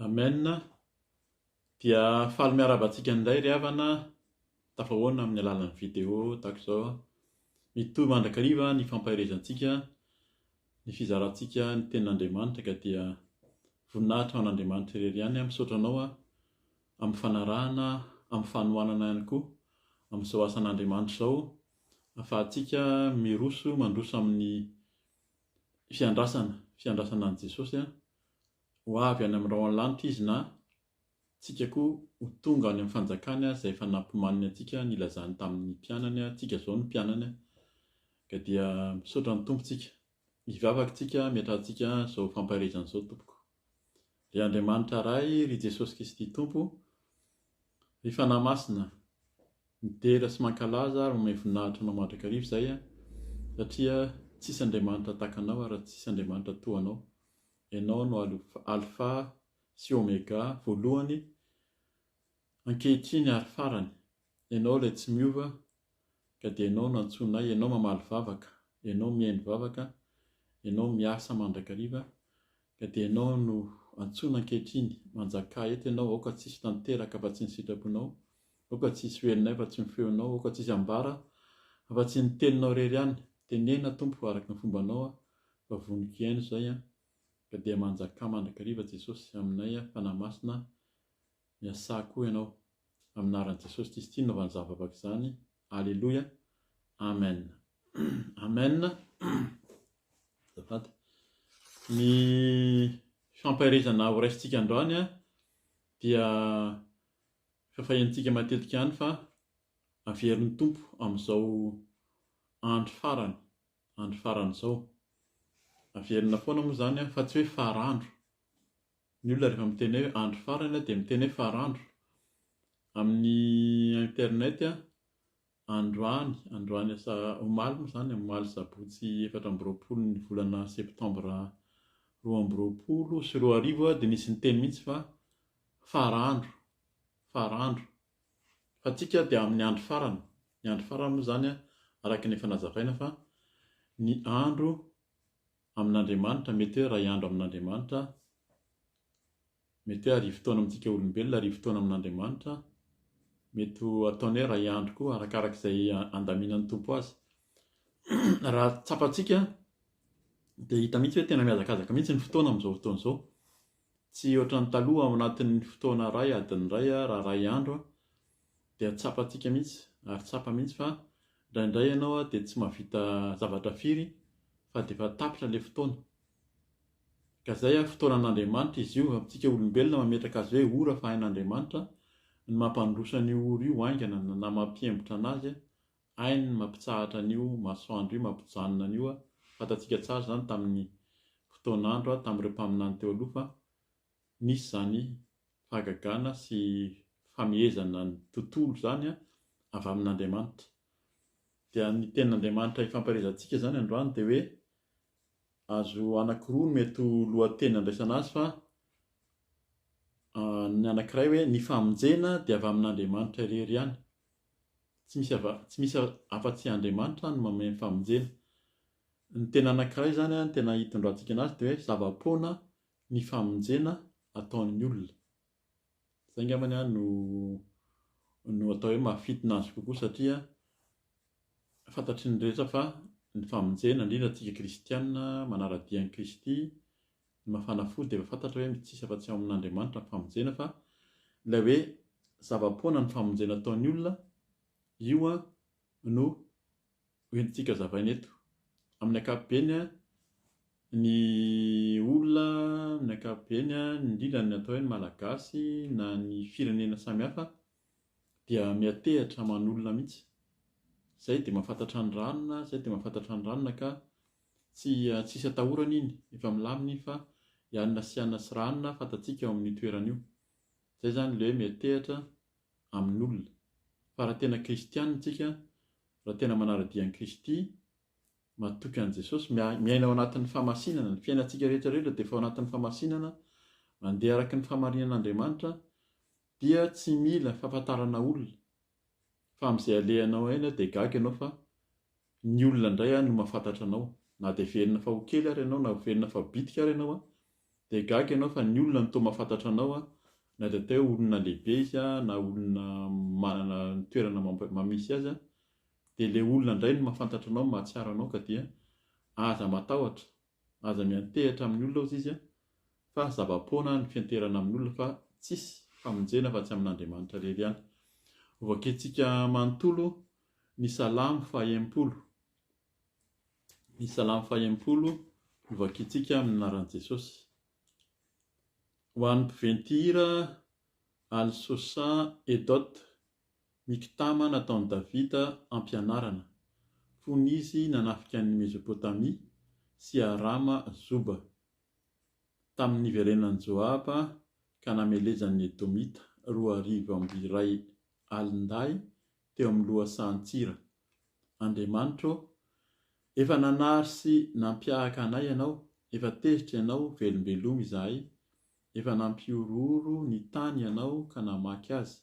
Amen. Dia faly miarahaba antsika indray ry havana, tafahoana amin'ny alalan'ny vidéo tahaka izao. Mitohy mandrakariva ny fampaherezantsika, ny fizarantsika ny tenin'Andriamanitra ka dia voninahitra ho an'Andriamanitra irery ihany. Misaotra anao amin'ny fanarahana, amin'ny fanohanana ihany koa amin'izao asan'Andriamanitra izao, ahafahantsika miroso mandroso amin'ny fiandrasana, fiandrasana an'i Jesosy. Ho avy any amin'ny rahon'ny lanitra Izy na tsika koa ho tonga any amin'ny fanjakany izay efa nampimaniny antsika nilazany tamin'ny mpianany, tsika izao no mpianany ka dia misaotra ny Tompo tsika. Hivavaka tsika hametrahantsika izao fampaherezana izao tompoko. Ry Andriamanitra Ray, ry Jesosy Kristy Tompo, ry Fanahy Masina, Midera sy mankalaza ary manome voninahitra Anao mandrakariva izahay satria tsisy Andriamanitra tahaka Anao ary tsisy Andriamanitra toa Anao. Ianao no Alpha sy Omega, voalohany, ankehitriny ary farany. Ianao ilay tsy miova ka dia Ianao no antsoinay, Ianao mamaly vavaka, Ianao mihaino vavaka, Ianao miasa mandrakariva Ka dia Ianao no antsoina ankehitriny, manjakà eto Ianao, aoka tsy hisy tanteraka afa-tsy ny sitraponao, aoka tsy hisy ho henonay afa-tsy ny feonao, aoka tsy hisy hambara afa-tsy ny teninao irery ihany, tenena Tompo araka ny fombanao aho, fa voniko hihaino izay an, ka dia manjakà mandrakariva Jesosy aminay an, Fanahy Masina miasà koa Ianao, amin'ny anaran'i Jesosy Kristy no anaovana izany vavaka izany, Aleloia, Amen. Amen. Azafady. Ny fampaherezana ho raisintsika androany dia efa fahenontsika matetika ihany fa averin'ny Tompo amin'izao andro farany, andro farany izao. Averina foana moa izany fa tsy hoe farandro. Ny olona rehefa miteny hoe andro farany dia miteny hoe farandro. Amin'ny internet Androany, androany asa omaly moa izany, omaly sabotsy 24 ny volana septambra 2022 dia nisy niteny mihitsy fa fara andro, fara andro. Fa tsika dia amin'ny andro farany, ny andro farany moa izany araka ny efa nazavaina fa ny andro amin'Andriamanitra, mety hoe iray andro amin'Andriamanitra, Mety hoe arivotaona amintsika olombelona, arivotaona amin'Andriamanitra, mety ho ataony hoe iray andro koa, arakaraka izay andaminan'ny Tompo azy. Raha tsapantsika dia hita mihitsy hoe tena mihazakazaka mihitsy ny fotoana amin'izao fotoana izao. Tsy ohatran'ny taloha ao anatin'ny fotoana iray, adiny iray, raha iray andro dia tsapantsika mihitsy ary tsapa mihitsy fa indraindray ianao dia tsy mahavita zavatra firy fa dia efa tapitra ilay fotoana. Ka zay a, fotoanan'Andriamanitra izy io, amintsika olombelona mametraka azy hoe ora fa hain'Andriamanitra ny mampandroso an'io ora io haingana na mampiembotra anazy, hainy ny mampitsahatra an'io masoandro io, mampijanona an'io, fantatsika tsara izany tamin'ny fotoan'andro tamin'ireo mpaminany teo aloha fa nisy izany fahagagana sy famehezana ny tontolo izany avy amin'Andriamanitra. Dia ny tenin'Andriamanitra ifamparezantsika izany androany dia hoe Azo anankiroa no mety ho lohateny andraisana azy fa ny anankiray hoe ny famonjena dia avy amin'Andriamanitra irery ihany. Tsy misy ava, tsy misy afa-tsy Andriamanitra no manome ny famonjena. Ny tena anankiray izany, ny tena hitondrantsika anazy dia hoe zava-poana ny famonjena ataon'ny olona. Izay angambany no no atao hoe mahafintina azy kokoa satria Fantatry ny rehetra fa ny famonjena, indrindra antsika kristiana manara-dia an'i Kristy, ny mafana fo dia efa fantatra hoe tsisy afa-tsy ao amin'Andriamanitra ny famonjena fa ilay hoe zava-poana ny famonjena ataon'ny olona, io no hoentintsika hazavaina eto. Amin'ny ankapobeny, ny olona amin'ny ankapobeny, indrindra ny atao hoe ny Malagasy na ny firenena samihafa dia miatehatra aman'olona mihitsy. Zay dia mahafantatra ny ranona, zay dia mahafantatra ny ranona ka tsy tsisy atahorana iny, efa milamina iny fa i anona sy anona sy ranona fantatsika ao amin'io toerana io. Zay zany le hoe miatehatra amin'olona. Fa raha tena kristiana tsika, raha tena manara-dia an'i Kristy, matoky an'i Jesosy, miaina ao anatin'ny fahamasinana, ny fiainantsika rehetra rehetra dia efa ao anatin'ny fahamasinana, mandeha araka ny fahamarinan'Andriamanitra, dia tsy mila fahafantarana olona fa amin'izay alehanao eny dia gaga ianao fa ny olona indray no mahafantatra anao na dia heverina fa ho kely ary ianao na heverina fa ho bitika ary ianao. Dia gaga ianao fa ny olona no toa mahafantatra anao an, na dia atao hoe olona lehibe izy an, na olona manana ny toerana maha-misy azy an, dia ilay olona indray no mahafantatra anao, mahatsiaro anao ka dia aza matahotra, aza miantehitra amin'ny olona hozy izy an, fa zava-poana ny fianteherana amin'olona fa tsisy famonjena afa-tsy amin'Andriamanitra irery ihany. Hovakintsika manontolo ny Salamo faha-60. Ny Salamo faha-60 no vakintsika amin'ny anaran'i Jesosy. Ho an'ny mpiventy hira, Al-Sosa Edot, Miktama nataon'i Davida ampianarana, fony izy nanafika an'i Mezopotamia sy Arama Zoba, tamin'ny niverenan'i Joaba ka namelezany ny Edomita 1201 alin-dahy teo amin'ny lohasahan-tsira. Andriamanitra ô, efa nanary sy nampiahaka anay Ianao, efa tezitra Ianao, velombelomy izahay, efa nampihorohoro ny tany Ianao ka namaky azy,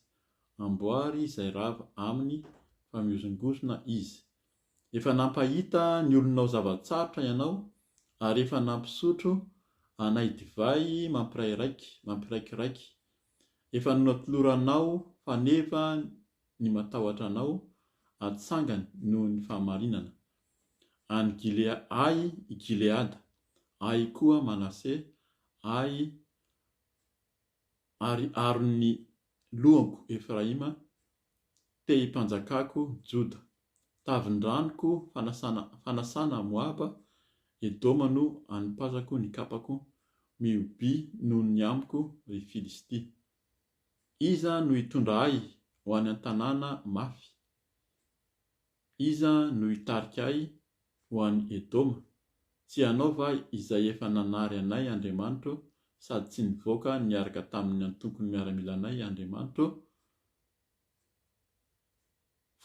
amboary izay rava aminy fa mihozongozona izy. Efa nampahita ny olonao zava-tsarotra Ianao, ary efa nampisotro anay divay mampirairaiky, mampiraikiraiky. Efa notoloranao faneva ny matahotra Anao atsangany noho ny fahamarinana. Any Gilea ahy i Gileada, ahy koa Manase, ahy ary aron'ny lohako Efraima, tehim-panjakako Joda. Tavin-dranoko fanasana fanasana Moaba, Edoma no anipazako ny kapako, mihobia noho ny amiko, ry Filistia. Iza no hitondra ahy ho any an-tanàna mafy? Iza no hitarika ahy ho any Edoma? Tsy Ianao va izay efa nanary anay, Andriamanitro, sady tsy nivoaka niaraka tamin'ny antokon'ny miaramilanay, Andriamanitro?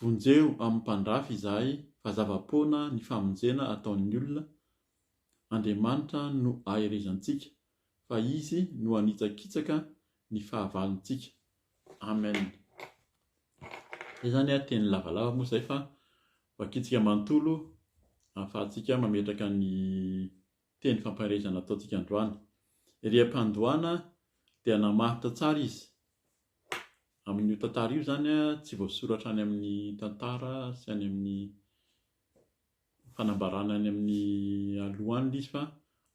Vonjeo amin'ny mpandrafy izahay, fa zava-poana ny famonjena ataon'ny olona, Andriamanitra no aherezantsika, fa Izy no hanitsakitsaka ny fahavalontsika. Amen. Izay zany an, teny lavalava moa izay fa vakintsika manontolo ahafahantsika mametraka ny teny fampaherezana ataontsika androany. Ery am-pandohana dia namaritra tsara izy. Amin'io tantara io izany tsy voasoratra any amin'ny tantara sy any amin'ny fanambarana any amin'ny aloha any ilay izy fa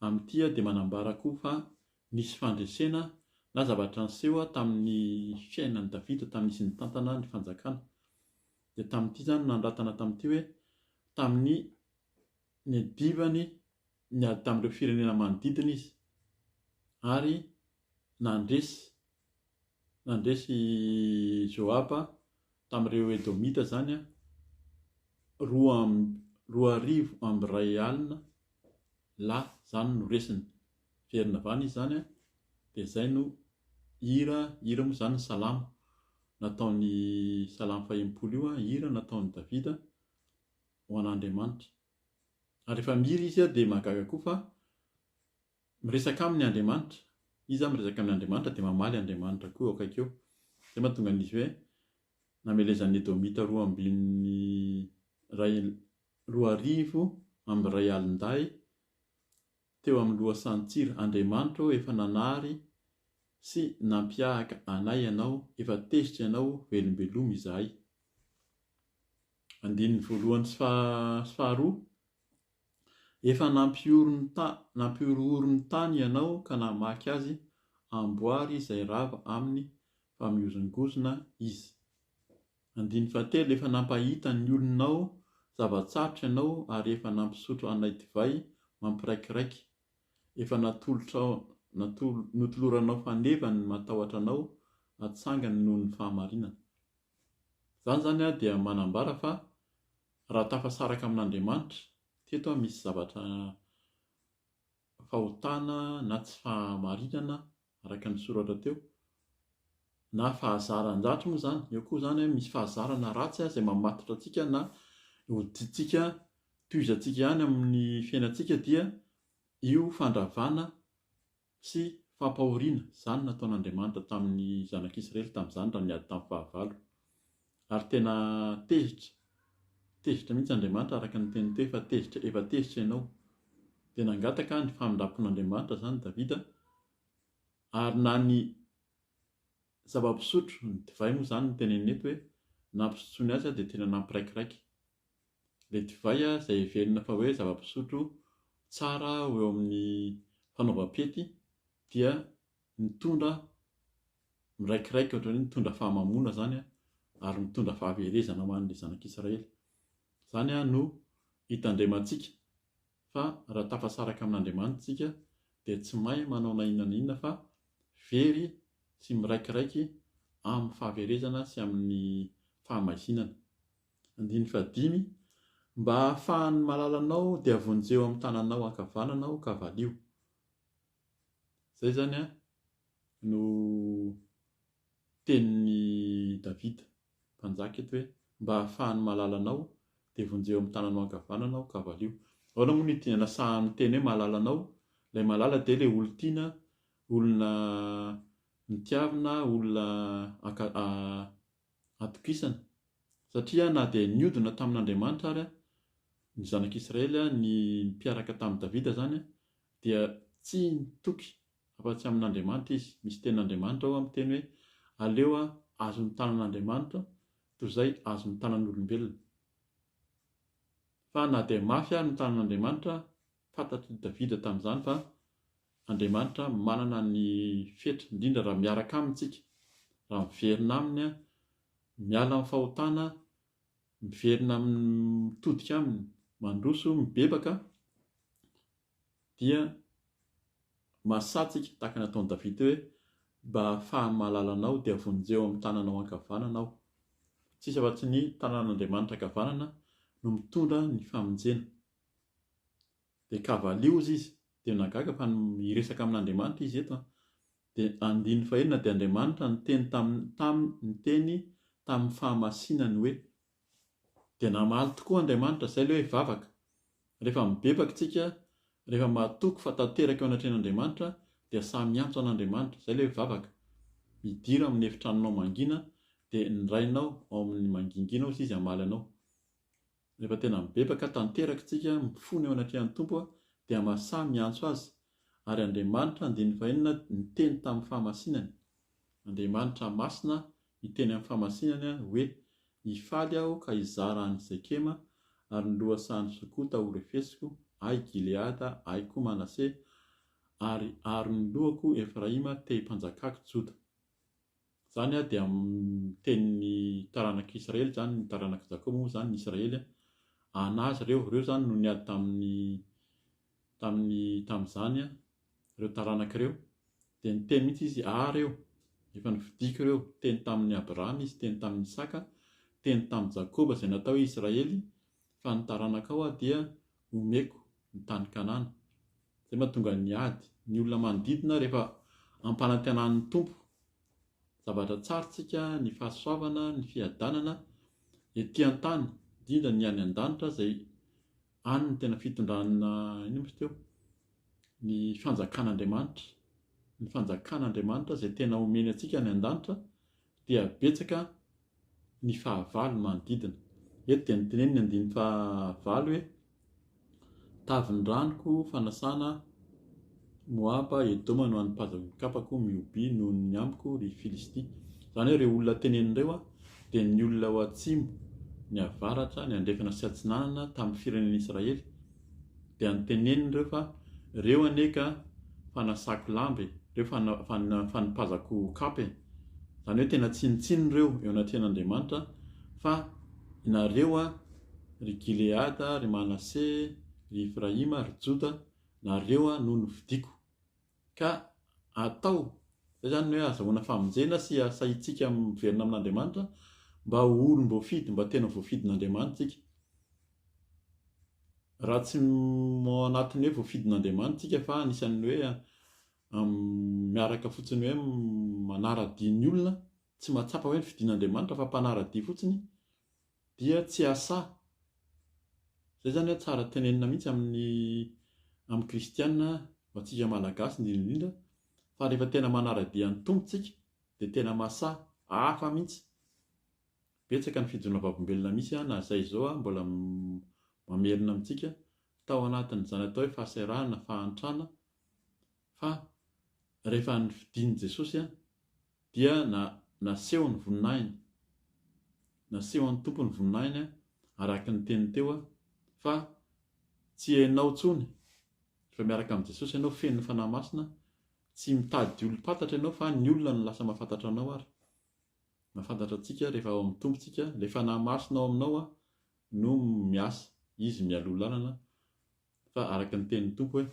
amin'ity dia manambara koa fa nisy fandresena na zavatra niseho tamin'ny fiainan'i Davida tamin'izy nitantana ny fanjakana. Dia tamin'ity izany no nanoratana tamin'ity hoe tamin'ny niadivany niady tamin'ireo firenena manodidina izy ary nandresy nandresy Joaba tamin'ireo Edomita izany 2002 lahy izany no resiny. Miverina avy any izy izany dia izay no hira, hira moa izany ny salamo nataon'i salamo faha-60 io, hira nataon'i Davida ho an'Andriamanitra. Ary rehefa mihira izy dia mahagaga koa fa Miresaka aminy Andriamanitra. Iza miresaka amin' Andriamanitra dia mamaly Andriamanitra koa eo akaiky eo. Izay mahatonga an'izy hoe namelezan'ny Edomita roa ambin'ny iray 2002 alin-dahy teo amin'ny lohasahan-tsira. Andriamanitra ô, efa nanary sy nampiahaka anay Ianao, efa tezitra Ianao, velombelomy izahay. Andininy voalohany sy faharoa. Efa nampihorohoro ny tany ianao ka namaky azy, amboary izay rava aminy fa mihozongozona izy. Andininy fahatelo, Efa nampahita ny olonao zava-tsarotra ianao ary efa nampisotro anay divay mampiraikiraiky. Efa natolotrao notoloranao faneva ny matahotra anao atsangany noho ny fahamarinana. Izany izany dia manambara fa Raha tafasaraka amin'Andriamanitra, teto aho misy zavatra fahotana na tsy fahamarinana araka ny soratra teo, na fahazaran-dratsy moa izany, eo koa izany misy fahazarana ratsy izay mamatotra antsika na hodintsika tohizantsika ihany amin'ny fiainantsika dia io fandravana sy fampahoriana, izany no nataon'Andriamanitra tamin'ny zanak'Israely tamin'izany raha niady tamin'ny fahavalo. Ary tena tezitra, tezitra mihitsy Andriamanitra araka ny teny teo, efa tezitra, efa tezitra ianao. Dia nangataka ny famindram-pon'Andriamanitra izany Davida. Ary na ny zava-pisotro, ny divay moa izany no tenenina eto hoe nampisotroiny azy dia tena nampiraikiraiky. Ilay divay izay heverina fa hoe zava-pisotro tsara ho eo amin'ny fanaovam-pety dia nitondra miraikiraiky ohatran'ny hoe nitondra fahamamoana izany ary nitondra fahaverezana ho an'ilay zanak'Israely. Izany no hitandremantsika fa raha tafasaraka amin'Andriamanitra isika dia tsy mahay manao na inona na inona fa very sy miraikiraiky amin'ny fahaverezana sy amin'ny fahamaizinana. Andininy fahadimy, Mba hahafahan'ny malalanao dia vonjeo amin'ny tananao ankavanana aho ka valio. Izay izany no tenin'i Davida mpanjaka eto hoe, Mba hahafahan'ny malalanao dia vonjeo amin'ny tananao ankavanana aho ka valio. Ahoana moa no anasahan'ny teny hoe malalanao? Ilay malala dia ilay olon-tiana, olona nitiavina, olona atokisana. Satria na dia niodina tamin'Andriamanitra ary ny zanak'Israely, ny mpiaraka tamin'i Davida izany, dia tsy nitoky afa-tsy amin'Andriamanitra izy. Misy tenin'Andriamanitra ao miteny hoe, Aleo azon'ny tanan'Andriamanitra toy izay azon'ny tanan'olombelona. Fa na dia mafy ary ny tanan'Andriamanitra, fantatr'i Davida tamin'izany fa Andriamanitra manana ny fetra, indrindra raha miaraka Aminy tsika, raha miverina Aminy, miala amin'ny fahotana, miverina aminy mitodika Aminy, mandroso, mibebaka, dia mahasahy tsika, tahaka ny ataon'i Davida hoe, Mba ahafahan'ny mahalala Anao, dia vonjeo amin'ny tananao ankavanana aho. Tsisy afa-tsy ny tanan'Andriamanitra ankavanana no mitondra ny famonjena. Dia kavalio hozy izy. Dia nahagaga fa miresaka amin'Andriamanitra izy eto an. Dia andininy fahenina dia Andriamanitra niteny tamin tamin niteny tamin'ny fahamasinany hoe. Dia namaly tokoa Andriamanitra, izay ilay hoe vavaka. Rehefa mibebaka isika, rehefa matoky fa tanteraka eo anatrehan'Andriamanitra dia sahy miantso an'Andriamanitra, izay ilay hoe vavaka. Midira amin'ny efitranonao mangina dia ny Rainao ao amin'ny mangingina hozy izy hamaly anao. Rehefa tena mibebaka tanteraka isika, mifona eo anatrehan'ny Tompo dia mahasahy miantso Azy. Ary Andriamanitra, andininy fahenina, niteny tamin'ny fahamasinany. Andriamanitra masina miteny amin'ny fahamasinany hoe, Hifaly Aho ka hizara an'i Sekema, ary ny lohasahan'i Sokota ho refesiko, ahy Gileada, ahy koa Manase, ary aron'ny lohako Efraima, tehim-panjakako Joda. Izany dia miteny ny taranak'i Israely izany, ny taranak'i Jakoba moa izany ny Israely, an'azy ireo, ireo izany no niady tamin'ny tamin'ny tamin'izany, ireo taranaka ireo, dia niteny mihitsy izy, ahy ireo, efa nofidiko ireo, niteny tamin'i Abrahama izy, niteny tamin'i Isaka, niteny tamin'i Jakoba izay natao hoe Israely, fa ny taranakao aho dia omeko ny tany Kanana. Izay mahatonga ny ady. Ny olona manodidina rehefa ampanantenan'ny Tompo zavatra tsara tsika, ny fahasoavana, ny fiadanana ety an-tany, indrindra ny any an-danitra izay any ny tena fitondrana inona moa izy teo? Ny fanjakan'Andriamanitra. Ny fanjakan'Andriamanitra izay tena omeny antsika any an-danitra dia betsaka ny fahavalo manodidina. Eto dia noteneniny andininy fahavalo hoe, Tavin'ny ranoko fanasana Moaba, Edoma no hanipazako ny kapako, mihobia noho ny amiko, ry Filistia. Izany hoe ireo olona tenenina ireo dia ny olona ao atsimo, ny avaratra, ny andrefana sy atsinanana tamin'ny firenen'Israely. Dia noteneniny ireo fa ireo anie ka fanasako lamba e, ireo fanipazako kapa e. Izany hoe tena tsinontsinona ireo eo anatrehan'Andriamanitra fa nareo a, ry Gileada, ry Manase, ry Efraima, ry Joda, nareo a no nofidiko. Ka atao, izay izany ny hoe azahoana famonjena sy asahintsika miverina amin'Andriamanitra mba ho olom-boafidy, mba tena voafidin'Andriamanitra isika. Raha tsy ao anatin'ny hoe voafidin'Andriamanitra isika fa anisan'ny hoe miaraka fotsiny hoe manara-dia ny olona, tsy mahatsapa hoe nofidin'Andriamanitra fa mpanara-dia fotsiny dia tsy hahasahy. Izay izany hoe tsara tenenina mihitsy amin'ny amin'ny kristiana, ho antsika malagasy indrindra indrindra, fa rehefa tena manara-dia ny Tompo tsika dia tena mahasahy, hafa mihitsy. Betsaka ny fijoroana vavolombelona misy na izay izao aho mbola mamerina amintsika tao anatin'izany atao hoe fahasahiranana, fahantrana fa. Rehefa nofidin'i Jesosy dia naseho ny voninahiny. Nasehon'ny Tompo ny voninahiny araka ny teniny teo fa tsy ianao intsony, rehefa miaraka amin'i Jesosy ianao feno ny Fanahy Masina, tsy mitady olom-pantatra ianao fa ny olona no lasa mahafantatra anao ary. Mahafantatra antsika rehefa ao amin'ny Tompo tsika, ilay Fanahy Masina ao aminao no miasa, Izy mialoha lalana fa araka ny tenin'ny Tompo hoe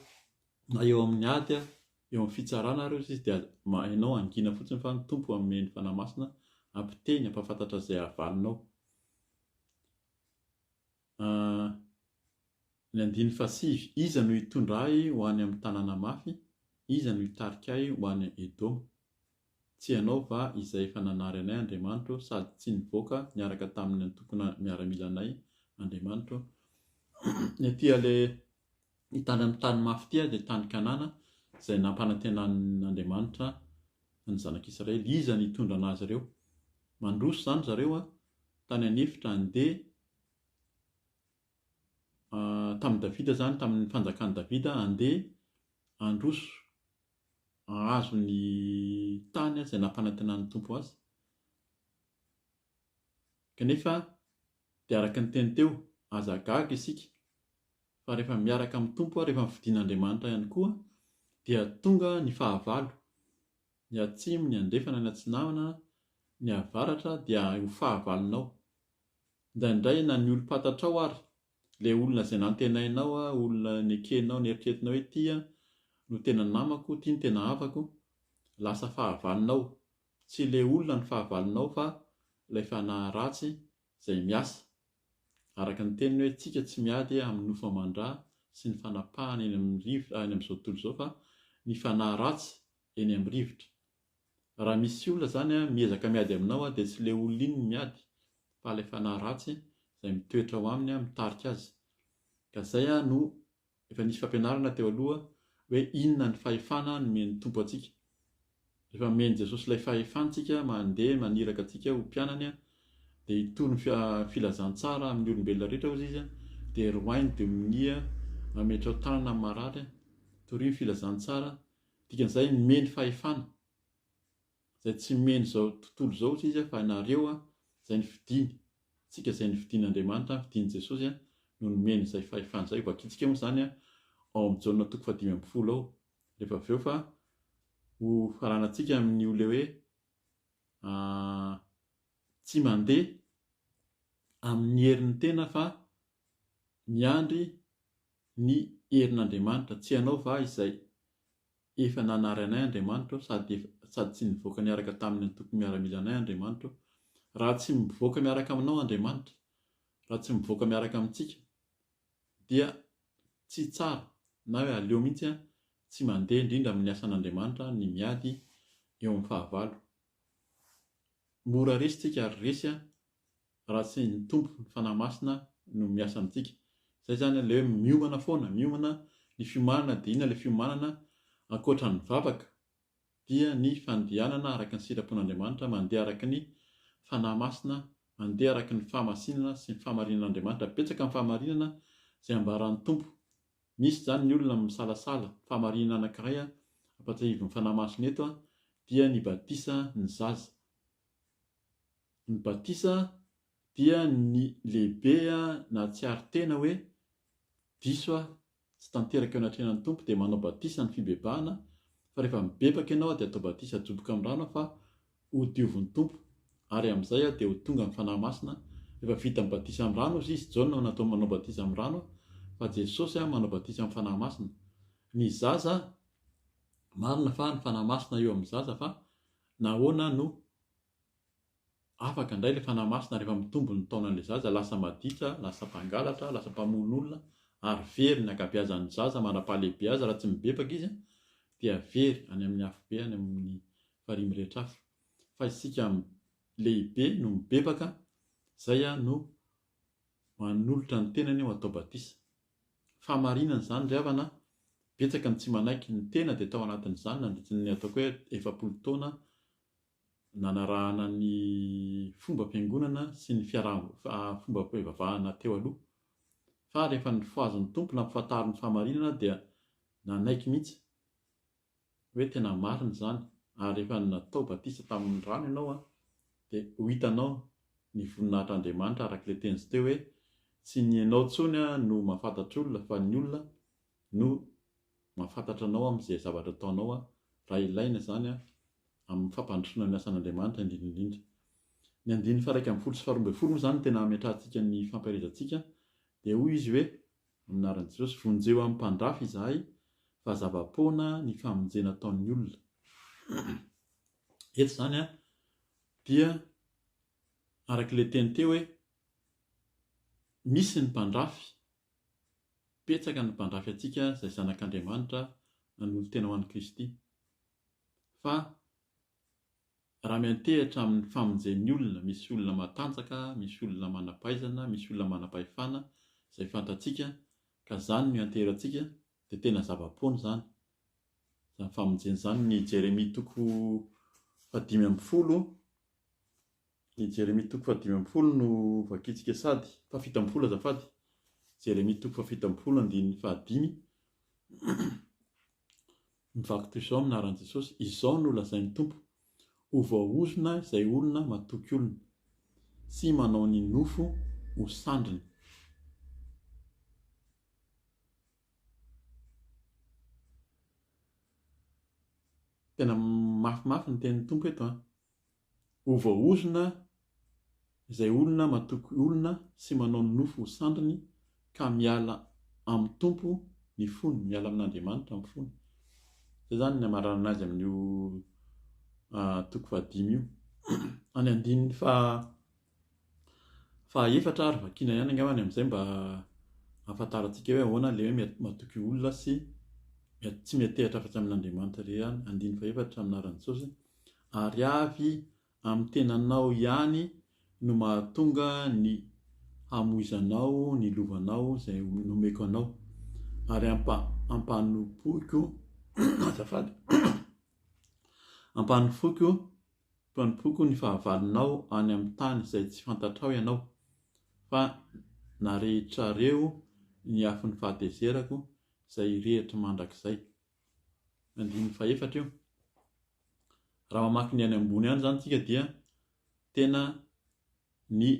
na eo amin'ny ady eo amin'ny fitsarana ary ozy izy dia ianao hangina fotsiny fa ny Tompo hanome ny Fanahy Masina hampiteny hampahafantatra izay havalinao. Ny andininy fahasivy, Iza no hitondra ahy ho any amin'ny tanàna mafy? Iza no hitarika ahy ho any Edoma? Tsy ianao va izay efa nanary anay, Andriamanitro, sady tsy nivoaka niaraka tamin'ny antokona miaramilanay, Andriamanitro? Ny aty ale ny tany amin'ny tany mafy ity dia tany Kanana, izay nampanantenan'Andriamanitra ny zanak'Israely. Iza no hitondra an'azy ireo? Mandroso izany zareo tany an'efitra handeha tamin'i Davida izany, tamin'ny fanjakan'i Davida, handeha handroso hahazo ny tany izay nampanantenan'ny Tompo azy. Kanefa dia araka ny teny teo, aza gaga isika fa rehefa miaraka amin'ny Tompo ary rehefa nofidin'Andriamanitra ihany koa dia tonga ny fahavalo, ny atsimo, ny andrefana, ny atsinanana, ny avaratra dia ho fahavalonao. Indraindray na ny olom-pantatrao ary Ilay olona izay nantenainao, olona nekenao, neritreretinao hoe ity no tena namako, ity no tena havako, lasa fahavalonao. Tsy ilay olona no fahavalonao fa ilay fanahy ratsy izay miasa. Araka ny teniny hoe tsika tsy miady amin'ny nofo aman-dra sy ny fanapahana eny amin'ny rivotra, eny amin'izao tontolo izao fa ny fanahy ratsy eny amin'ny rivotra. Raha misy olona zany miezaka miady aminao dia tsy ilay olona iny no miady fa ilay fanahy ratsy izay mitoetra ao aminy mitarika azy. Ka zay no efa nisy fampianarana teo aloha hoe inona ny fahefana nomen'ny Tompo antsika. Rehefa nomen'i Jesosy ilay fahefana tsika mandeha maniraka antsika ho mpianany dia hitory ny filazantsara amin'ny olombelona rehetra hozy izy dia roahy ny demonia, mametraho tanana amin'ny marary, torio ny filazantsara Dikan'izay nomeny fahefana izay tsy nomeny izao tontolo izao hozy izy fa nareo izay nifidiny, tsika izay nifidin'Andriamanitra, nifidin'i Jesosy no nomeny izay fahefana izay. Vakintsika moa izany ao amin'ny Jaona toko fahadimy ambin'ny folo ao rehefa avy eo fa ho faranantsika amin'io ilay hoe tsy mandeha amin'ny herin'ny tena fa miandry ny herin'Andriamanitra, tsy ianao va izay efa nanary anay Andriamanitra ô, sady efa sady tsy nivoaka niaraka tamin'ny antoko miaramilanay Andriamanitra ô? Raha tsy mivoaka miaraka aminao Andriamanitra, raha tsy mivoaka miaraka amintsika, dia tsy tsara na hoe aleo mihitsy an, tsy mandeha indrindra amin'ny asan'Andriamanitra ny miady eo amin'ny fahavalo. Mora resy tsika ary resy an, raha tsy ny Tompo, ny Fanahy Masina no miasa amintsika. Izay izany ilay hoe miomana foana, miomana, ny fiomanana dia inona ilay fiomanana ankoatra ny vavaka dia ny fandehanana araka ny sitrapon'Andriamanitra, mandeha araka ny Fanahy Masina, mandeha araka ny fahamasinana sy ny fahamarinan'Andriamanitra. Betsaka ny fahamarinana izay ambaran'ny Tompo. Misy izany ny olona misalasala, fahamarinana anankiray ampatsiahivin'ny Fanahy Masina eto dia ny batisa ny zaza. Ny batisa dia ny lehibe nahatsiaro tena hoe diso aho, tsy tanteraka eo anatrehan'ny Tompo dia manao batisa ny fibebahana fa rehefa mibebaka ianao dia atao batisa ajoboka amin'ny rano fa ho diovin'ny Tompo ary amin'izay dia ho tonga ny Fanahy Masina rehefa vita ny batisa amin'ny rano hozy izy, Jaona no natao manao batisa amin'ny rano fa Jesosy manao batisa amin'ny Fanahy Masina. Ny zaza, marina fa ny Fanahy Masina eo amin'ny zaza fa nahoana no Afaka indray ilay Fanahy Masina rehefa mitombo ny taonan'ilay zaza, lasa maditra, lasa mpangalatra, lasa mpamono olona, ary very ny ankabeazan'ny zaza mandra-pahalehibe azy raha tsy mibebaka izy dia very any amin'ny afobe any amin'ny farihy mirehitra afo. Fa isika lehibe no mibebaka, izay no manolotra ny tenany ho atao batisa. Fahamarinana izany ry havana, betsaka ny tsy manaiky, ny tena dia tao anatin'izany nandritry ny ataoko hoe 40 taona nanarahana ny fombam-piangonana sy ny fomba-pivavahana teo aloha, fa rehefa nifohazin'ny Tompo nampifantariny ny fahamarinana dia nanaiky mihitsy. hoe tena marina izany ary rehefa natao batisa tamin'ny rano ianao dia ho hitanao ny voninahitr'Andriamanitra araka ilay teny teo hoe tsy ny ianao intsony no mahafantatra olona fa ny olona no mahafantatra anao amin'izay zavatra ataonao raha ilaina izany amin'ny fampandrosoana ny asan'Andriamanitra indrindra indrindra. Ny andininy faha 11 sy faha 12 moa izany no tena hametrahantsika ny fampaherezantsika dia hoy izy hoe Amin'ny anaran'i Jesosy, vonjeo amin'ny mpandrafy izahay fa zava-poana ny famonjena ataon'ny olona. Eto izany dia araka ilay teny teo hoe misy ny mpandrafy, betsaka ny mpandrafy antsika izay zanak'Andriamanitra nanolo-tena ho an'i Kristy. Fa Raha miantehitra amin'ny famonjen'ny olona, misy olona matanjaka, misy olona manam-pahaizana, misy olona manam-pahefana izay fantatsika ka izany no ianteherantsika dia tena zava-poana izany, izany famonjena izany. Ny Jeremia toko fahadimy ambin'ny folo, ny Jeremia toko fahadimy ambin'ny folo no vakintsika sady, fahafito ambin'ny folo azafady, Jeremia toko fahafito ambin'ny folo andininy fahadimy. Mivaky toy izao amin'ny anaran'i Jesosy, Izao no lazain'ny Tompo, Ho voaozona izay olona matoky olona, sy manao ny nofo ho sandriny. Tena mafimafy ny tenin'ny Tompo eto an! Ho voaozona izay olona matoky olona sy manao ny nofo ho sandriny ka miala amin'ny Tompo ny fony, miala amin'Andriamanitra ny fony. Izay izany ny hamaranana azy amin'io toko fahadimy io. Any andininy faha fahaefatra ary vakiana ihany angamba any amin'izay mba hahafantarantsika hoe ahoana ilay hoe matoky olona sy tsy miantehitra afa-tsy amin'Andriamanitra irery ihany. Andininy fahefatra amin'ny anaran'i Jesosy. Ary avy amin'ny tenanao ihany no mahatonga ny hamoizanao ny lovanao izay nomeko anao, ary ampanompoiko, azafady, ampanofoiko, mpanompoiko ny fahavalonao any amin'ny tany izay tsy fantatrao ianao, fa narehitrareo ny afon'ny fahatezerako izay hirehitra mandrakizay. Andininy fahefatra io. Raha mamaky ny any ambony any izany tsika dia tena ny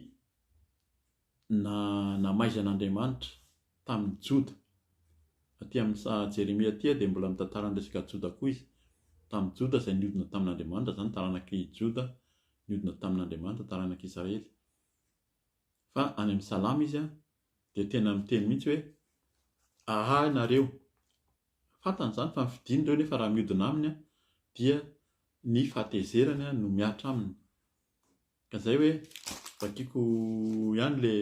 na namaizan'Andriamanitra tamin'ny Joda. Aty amin'ny saha Jeremia aty dia mbola mitantara ny resaka Joda koa izy. Tamin'ny Joda izay niodina tamin'Andriamanitra izany, taranak'i Joda niodina tamin'Andriamanitra, taranak'i Israely. Fa any amin'ny Salamo izy dia tena miteny mihitsy hoe ahy nareo Fantany izany fa ny fidiny ireo nefa raha miodina aminy dia ny fahatezerany no mihatra aminy. Ka izay hoe vakiko ihany le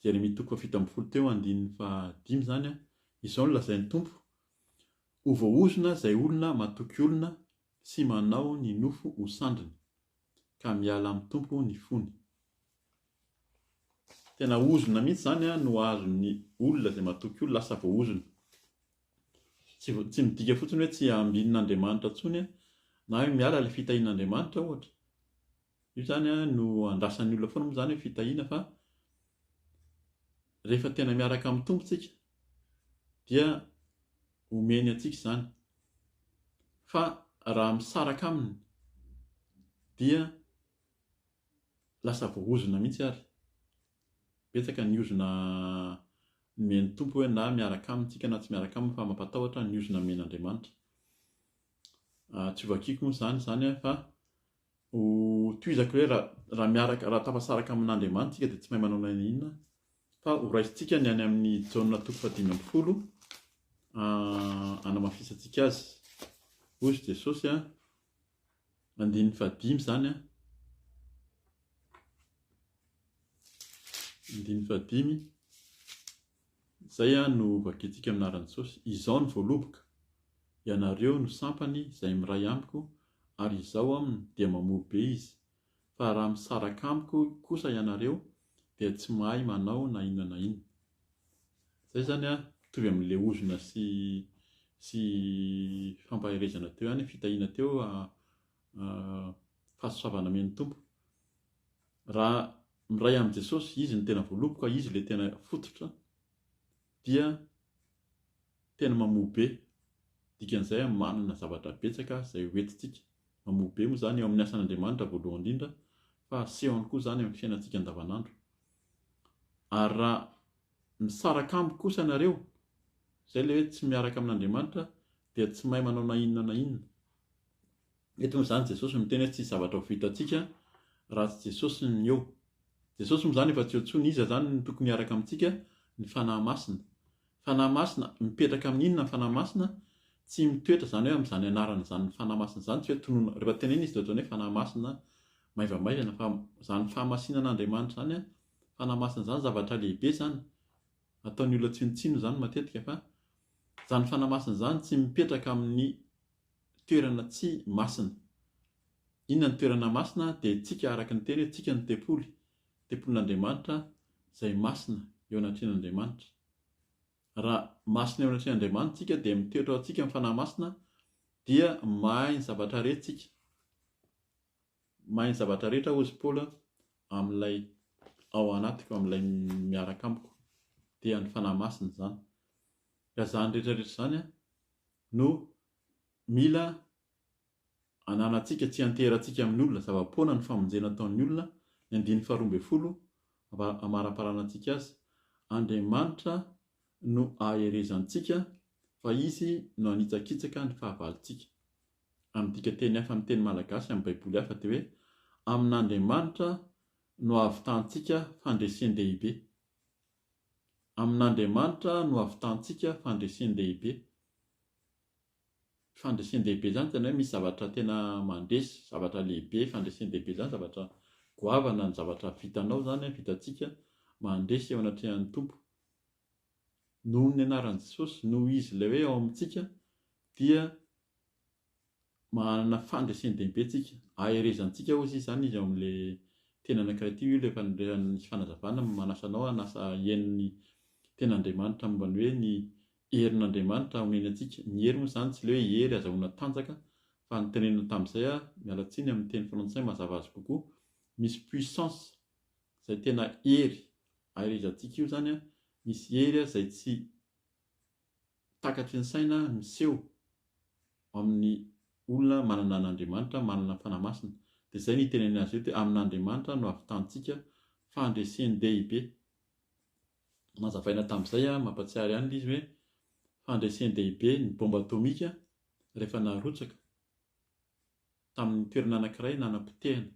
Jeremia toko fahafito ambin'ny folo teo andininy fahadimy izany, izao no lazain'ny Tompo, Ho voaozona izay olona matoky olona sy manao ny nofo ho sandriny, ka miala amin'ny Tompo ny fony. Tena ozona mihitsy izany no azon'ny olona izay matoky olona, lasa voaozona. Tsy tsy midika fotsiny hoe tsy ambinin'Andriamanitra intsony na hoe miala ilay fitahian'Andriamanitra ohatra. Io izany no andrasan'ny olona foana moa izany hoe fitahiana fa rehefa tena miaraka amin'ny Tompo tsika dia omeny antsika izany. Fa raha misaraka aminy dia lasa voaozona mihitsy ary. Betsaka ny ozona nomen'ny Tompo hoe na miaraka aminy tsika na tsy miaraka aminy fa mampatahotra ny ozona nomen'Andriamanitra. Tsy ho vakiako moa izany izany fa ho tohizako hoe raha miaraka raha tafasaraka amin'Andriamanitra tsika dia tsy mahay manao na inona fa ho raisintsika ny any amin'ny Jaona toko fahadimy ambin'ny folo hanamafisantsika azy. Hoy Jesosy a Andininy fahadimy izany an. Andininy fahadimy. Izay an no vakintsika amin'ny anaran'i Jesosy. Izao ny voaloboka, ianareo no sampany izay miray amiko ary izaho aminy dia mamoa be izy. Fa raha misaraka amiko kosa ianareo dia tsy mahay manao na inona na inona. Izay izany an, mitovy amin'ilay ozona sy sy fampaherezana teo ihany, fitahiana teo, fahasoavana amen'ny Tompo. Raha miray amin'i Jesosy, Izy no tena voaloboka, Izy ilay tena fototra, dia tena mamoa be. Dikan'izay manana zavatra betsaka izay ho entintsika. Mamoa be moa izany eo amin'ny asan'Andriamanitra voalohany indrindra fa asehony koa izany amin'ny fiainantsika andavanandro. Ary raha misaraka amiko kosa ianareo, izay ilay hoe tsy miaraka amin'Andriamanitra, dia tsy mahay manao na inona na inona. Eto moa izany Jesosy no miteny hoe tsy hisy zavatra ho vitantsika raha tsy Jesosy no eo. Jesosy moa izany efa tsy eo intsony, iza izany no tokony hiaraka amintsika? Ny Fanahy Masina. Fanahy Masina, mipetraka amin'ny inona ny Fanahy Masina? Tsy mitoetra izany hoe amin'izany anarana izany Fanahy Masina izany, tsy hoe tononina, rehefa tenenina izy dia ohatran'ny hoe Fanahy Masina maivamaivana fa izany fahamasinan'Andriamanitra izany, Fanahy Masina izany zavatra lehibe izany, ataon'ny olona tsinontsinona izany matetika fa izany Fanahy Masina izany tsy mipetraka amin'ny toerana tsy masina. Inona ny toerana masina? Dia tsika araka ny teny hoe tsika no tempoly, tempolin'Andriamanitra izay masina eo anatrehan'Andriamanitra. Raha masina eo anatrehan'Andriamanitra tsika dia mitoetra ao antsika ny Fanahy Masina dia mahay ny zavatra rehetra tsika. Mahay ny zavatra rehetra hozy Paoly amin'ilay ao anatiko, amin'ilay miaraka amiko. Dia ny Fanahy Masina izany. Ka izany rehetra rehetra izany no mila ananantsika, tsy ianteherantsika amin'ny olona. Zava-poana ny famonjena ataon'ny olona, ny andininy faharoa ambinifolo, amaramparanantsika azy. Andriamanitra no aherezantsika fa Izy no hanitsakitsaka ny fahavalontsika. Amin'ny dikanteny hafa amin'ny teny malagasy amin'ny Baiboly hafa dia hoe, Amin'Andriamanitra no ahavitantsika fandresen-dehibe. Amin'Andriamanitra no ahavitantsika fandresen-dehibe. Fandresen-dehibe izany tena hoe misy zavatra tena mandresy, zavatra lehibe, fandresen-dehibe izany zavatra goavana ny zavatra vitanao izany, vitantsika mandresy eo anatrehan'ny Tompo. Noho ny anaran'i Jesosy, noho Izy ilay hoe ao amintsika dia manana fandresen-dehibe tsika, aherezantsika hozy izy izany izy ao amin'ilay teny anankiray ity, io ilay efa nisy fanazavana, manasa anao hanasa hihaino ny tenin'Andriamanitra momba ny hoe ny herin'Andriamanitra omeny antsika, ny hery moa izany tsy ilay hoe hery azahoana tanjaka fa ny tenenina tamin'izay aho, miala tsiny amin'ny teny frantsay mazava azy kokoa, misy puissance izay tena hery aherezantsika io izany an, misy hery izay tsy takatry ny saina miseho amin'ny olona manana an'Andriamanitra, manana ny Fanahy Masina. Dia izay no itenenany azy eto hoe amin'Andriamanitra no ahavitantsika fandresen-dehibe. Nazavaina tamin'izay, mampatsiaro ihany ilay izy hoe fandresen-dehibe ny bomba atomika rehefa narotsaka tamin'ny toerana anankiray nanapotehana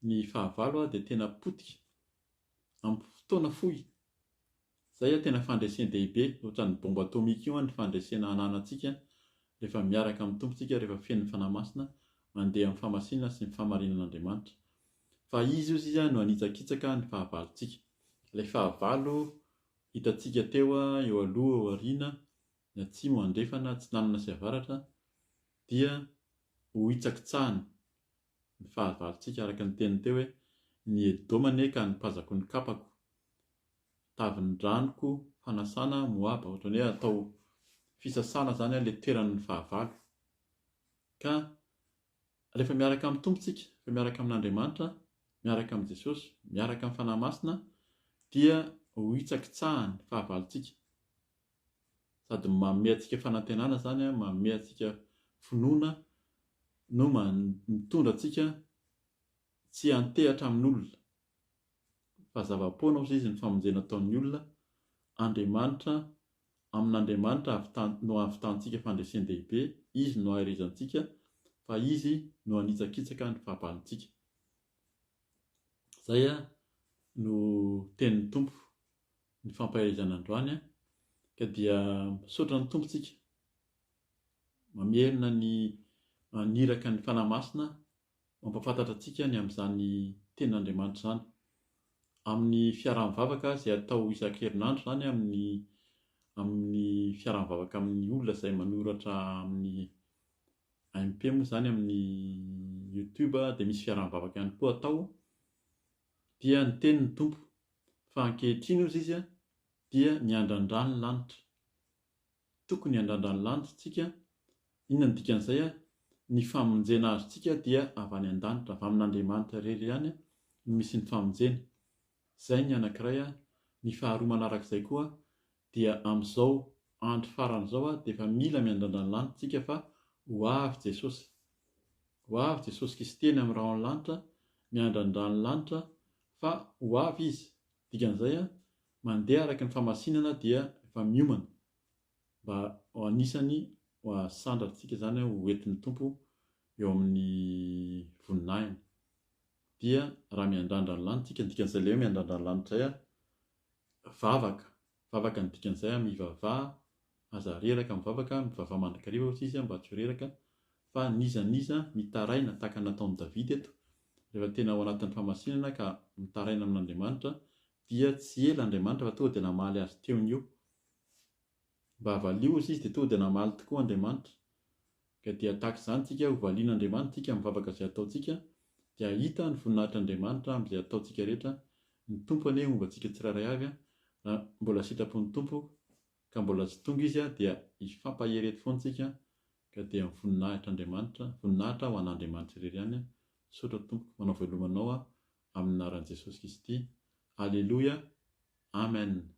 ny fahavalo dia tena potika amin'ny fotoana fohy. Zay a tena fandresen-dehibe, ohatran'ny bombe atomique io an ny fandresena ananantsika rehefa miaraka amin'ny Tompo tsika, rehefa feno ny Fanahy Masina, mandeha amin'ny fahamasinana sy ny fahamarinan'Andriamanitra. Fa Izy ozy Izy no hanitsakitsaka ny fahavalontsika. Ilay fahavalo hitantsika teo eo aloha, eo aoriana, ny atsimo, andrefana, atsinanana sy avaratra dia ho hitsakitsahany ny fahavalontsika araka ny teniny teo hoe, ny Edoma anie ka hanipazako ny kapako. Tavin-dranoko fanasana Moaba, ohatran'ny hoe atao fisasana izany ilay toeran'ny fahavalo. Ka rehefa miaraka amin'ny Tompo tsika, rehefa miaraka amin'Andriamanitra, miaraka amin'i Jesosy, miaraka amin'ny Fanahy Masina, dia ho hitsakitsahany ny fahavalontsika. Sady manome antsika fanantenana izany, manome antsika finoana no mitondra antsika tsy hiantehatra amin'olona. Fa zava-poana hozy izy ny famonjena ataon'ny olona, Andriamanitra, amin'Andriamanitra no ahavitantsika fandresen-dehibe, Izy no aherezantsika, fa Izy no hanitsakitsaka ny fahavalontsika. Izay no tenin'ny Tompo, ny fampaherezana androany, ka dia misaotra ny Tompo tsika, mamerina ny maniraka ny Fanahy Masina mampahafantatra antsika ny amin'izany Tenin'Andriamanitra izany. Amin'ny fiaraha-mivavaka izay atao isan-kerinandro izany amin'ny amin'ny fiaraha-mivavaka amin'ny olona izay manoratra amin'ny AMP moa izany amin'ny YouTube dia misy fiaraha-mivavaka ihany koa atao dia niteny ny Tompo fa ankehitriny hozy izy dia miandrandra ny lanitra. Tokony handrandra ny lanitra isika. Inona no dikan'izay? Ny famonjena azontsika dia avy any an-danitra, avy amin'Andriamanitra irery ihany no misy ny famonjena. Izay ny anankiray. Ny faharoa manarak'izay koa dia amin'izao andro farany izao dia efa mila miandrandra ny lanitra isika fa ho avy Jesosy. Ho avy Jesosy Kristy eny amin'ny rahon'ny lanitra, miandrandra ny lanitra fa ho avy Izy. Dikan'izay, mandeha araka ny fahamasinana dia efa miomana mba ho anisany ho asandratsika izany ho entin'ny Tompo eo amin'ny voninahiny. Dia raha miandrandra ny lanitra isika, ny dikan'izay ilay hoe miandrandra ny lanitra izay, vavaka, vavaka ny dikan'izay, mivavaha, aza reraka mivavaka, mivavaha mandrakariva hoy izy mba tsy ho reraka, fa n'iza n'iza mitaraina tahaka ny nataon'i Davida eto, rehefa tena ao anatin'ny fahamasinana ka mitaraina amin'Andriamanitra dia tsy ela Andriamanitra fa tonga dia namaly azy teo no eo. Mba valio hoy izy dia tonga dia namaly tokoa Andriamanitra. Ka dia tahaka izany tsika, ho valian'Andriamanitra tsika amin'ny vavaka izay ataontsika, dia hahita ny voninahitr'Andriamanitra amin'izay ataontsika rehetra, ny Tompo anie homba antsika tsirairay avy, raha mbola sitrapon'ny Tompo ka mbola tsy tonga Izy dia hifampahery eto foana tsika, ka dia ny voninahitr'Andriamanitra, voninahitra ho an'Andriamanitra irery ihany, misaotra Tompoko, manao veloma anao aho amin'ny anaran'i Jesosy Kristy, Aleloia, Amen.